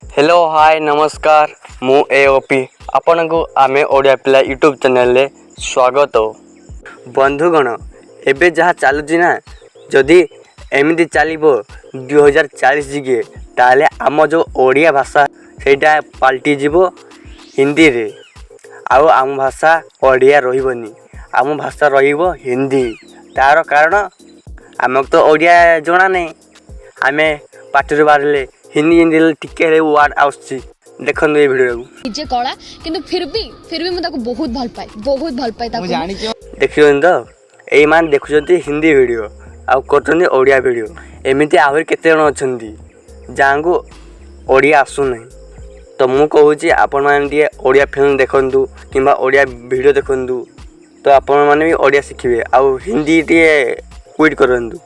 Hello, ହାଏ, ନମସ୍କାର। ମୁଁ ଏ ଓ P, ଆପଣଙ୍କୁ ଆମେ ଓଡ଼ିଆ ପିଲା ୟୁଟ୍ୟୁବ୍ ଚ୍ୟାନେଲରେ ସ୍ୱାଗତ। ବନ୍ଧୁଗଣ, ଏବେ ଯାହା ଚାଲୁଛି ନା, ଯଦି ଏମିତି ଚାଲିବ 2040 ଯିଏ, ତାହେଲେ ଆମ ଯେଉଁ ଓଡ଼ିଆ ଭାଷା, ସେଇଟା ପାଲଟିଯିବ ହିନ୍ଦୀରେ। ଆଉ ଆମ ଭାଷା ଓଡ଼ିଆ ରହିବନି, ଆମ ଭାଷା ରହିବ ହିନ୍ଦୀ। ତା'ର କାରଣ, ଆମକୁ ତ ଓଡ଼ିଆ ଜଣା ନାହିଁ। ଆମେ ପାଟିରୁ ବାହାରିଲେ ହିନ୍ଦୀ ହିନ୍ଦୀ ଟିକେ ହେଲେ ୱାର୍ଡ଼ ଆସୁଛି। ଦେଖନ୍ତୁ ଏଇ ଭିଡ଼ିଓକୁ। ନିଜେ କଳା, କିନ୍ତୁ ଫିର ବି ମୁଁ ତାକୁ ବହୁତ ଭଲ ପାଏ, ବହୁତ ଭଲ ପାଏ ତାକୁ। ଜାଣିଛି। ଦେଖିଛନ୍ତି ତ, ଏଇମାନେ ଦେଖୁଛନ୍ତି ହିନ୍ଦୀ ଭିଡ଼ିଓ ଆଉ କରୁଛନ୍ତି ଓଡ଼ିଆ ଭିଡ଼ିଓ। ଏମିତି ଆହୁରି କେତେ ଜଣ ଅଛନ୍ତି ଯାହାଙ୍କୁ ଓଡ଼ିଆ ଆସୁନାହିଁ। ତ ମୁଁ କହୁଛି, ଆପଣମାନେ ଟିକେ ଓଡ଼ିଆ ଫିଲ୍ମ ଦେଖନ୍ତୁ କିମ୍ବା ଓଡ଼ିଆ ଭିଡ଼ିଓ ଦେଖନ୍ତୁ, ତ ଆପଣମାନେ ବି ଓଡ଼ିଆ ଶିଖିବେ। ଆଉ ହିନ୍ଦୀ ଟିକେ କ୍ୱିଟ୍ କରନ୍ତୁ,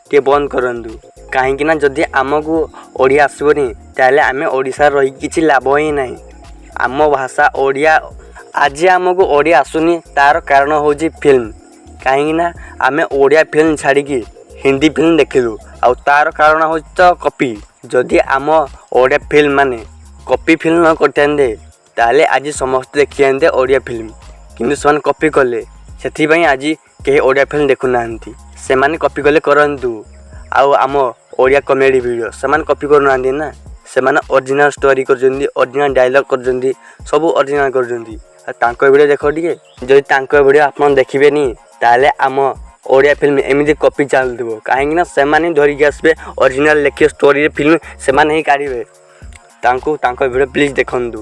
ଟିକେ ବନ୍ଦ କରନ୍ତୁ। କାହିଁକି ନା ଯଦି ଆମକୁ ଓଡ଼ିଆ ଆସିବନି, ତାହେଲେ ଆମେ ଓଡ଼ିଶାରେ ରହିକି କିଛି ଲାଭ ହିଁ ନାହିଁ। ଆମ ଭାଷା ଓଡ଼ିଆ। ଆଜି ଆମକୁ ଓଡ଼ିଆ ଆସୁନି, ତା'ର କାରଣ ହେଉଛି ଫିଲ୍ମ। କାହିଁକି ନା ଆମେ ଓଡ଼ିଆ ଫିଲ୍ମ ଛାଡ଼ିକି ହିନ୍ଦୀ ଫିଲ୍ମ ଦେଖିଲୁ। ଆଉ ତା'ର କାରଣ ହେଉଛି ତ କପି। ଯଦି ଆମ ଓଡ଼ିଆ ଫିଲ୍ମ ମାନେ କପି ଫିଲ୍ମ ନ କରିଥାନ୍ତେ, ତାହେଲେ ଆଜି ସମସ୍ତେ ଦେଖିଥାନ୍ତେ ଓଡ଼ିଆ ଫିଲ୍ମ। କିନ୍ତୁ ସେମାନେ କପି କଲେ, ସେଥିପାଇଁ ଆଜି କେହି ଓଡ଼ିଆ ଫିଲ୍ମ ଦେଖୁନାହାନ୍ତି। ସେମାନେ କପି କଲେ କରନ୍ତୁ। ଆଉ ଆମ ଓଡ଼ିଆ କମେଡ଼ି ଭିଡ଼ିଓ ସେମାନେ କପି କରୁନାହାନ୍ତି ନା, ସେମାନେ ଅରିଜିନାଲ୍ ଷ୍ଟୋରି କରୁଛନ୍ତି, ଅରିଜିନାଲ୍ ଡାଇଲଗ୍ କରୁଛନ୍ତି, ସବୁ ଅରିଜିନାଲ୍ କରୁଛନ୍ତି। ଆଉ ତାଙ୍କ ଭିଡ଼ିଓ ଦେଖ ଟିକେ। ଯଦି ତାଙ୍କ ଭିଡ଼ିଓ ଆପଣ ଦେଖିବେନି, ତାହେଲେ ଆମ ଓଡ଼ିଆ ଫିଲ୍ମ ଏମିତି କପି ଚାଲୁଥିବ। କାହିଁକି ନା ସେମାନେ ହିଁ ଧରିକି ଆସିବେ, ଅରିଜିନାଲ୍ ଲେଖିବେ, ଷ୍ଟୋରିରେ ଫିଲ୍ମ ସେମାନେ ହିଁ କାଢ଼ିବେ। ତାଙ୍କୁ ତାଙ୍କ ଭିଡ଼ିଓ ପ୍ଲିଜ୍ ଦେଖନ୍ତୁ।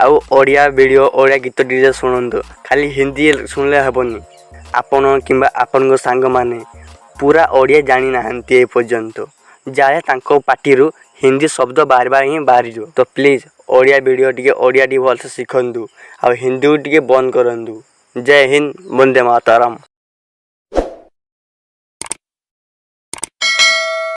ଆଉ ଓଡ଼ିଆ ଭିଡ଼ିଓ, ଓଡ଼ିଆ ଗୀତ ଟିକେ ଶୁଣନ୍ତୁ। ଖାଲି ହିନ୍ଦୀ ଶୁଣିଲେ ହେବନି। ଆପଣ କିମ୍ବା ଆପଣଙ୍କ ସାଙ୍ଗମାନେ ପୁରା ଓଡ଼ିଆ ଜାଣିନାହାନ୍ତି ଏ ପର୍ଯ୍ୟନ୍ତ ଯାଏ, ତାଙ୍କ ପାଟିରୁ ହିନ୍ଦୀ ଶବ୍ଦ ବାହାରିବା ହିଁ ବାହାରିଯିବ। ତ ପ୍ଲିଜ୍ ଓଡ଼ିଆ ଭିଡ଼ିଓ ଟିକେ, ଓଡ଼ିଆ ଟିକେ ଭଲସେ ଶିଖନ୍ତୁ ଆଉ ହିନ୍ଦୀକୁ ଟିକେ ବନ୍ଦ କରନ୍ତୁ। ଜୟ ହିନ୍ଦ, ବନ୍ଦେ ମାତରମ୍।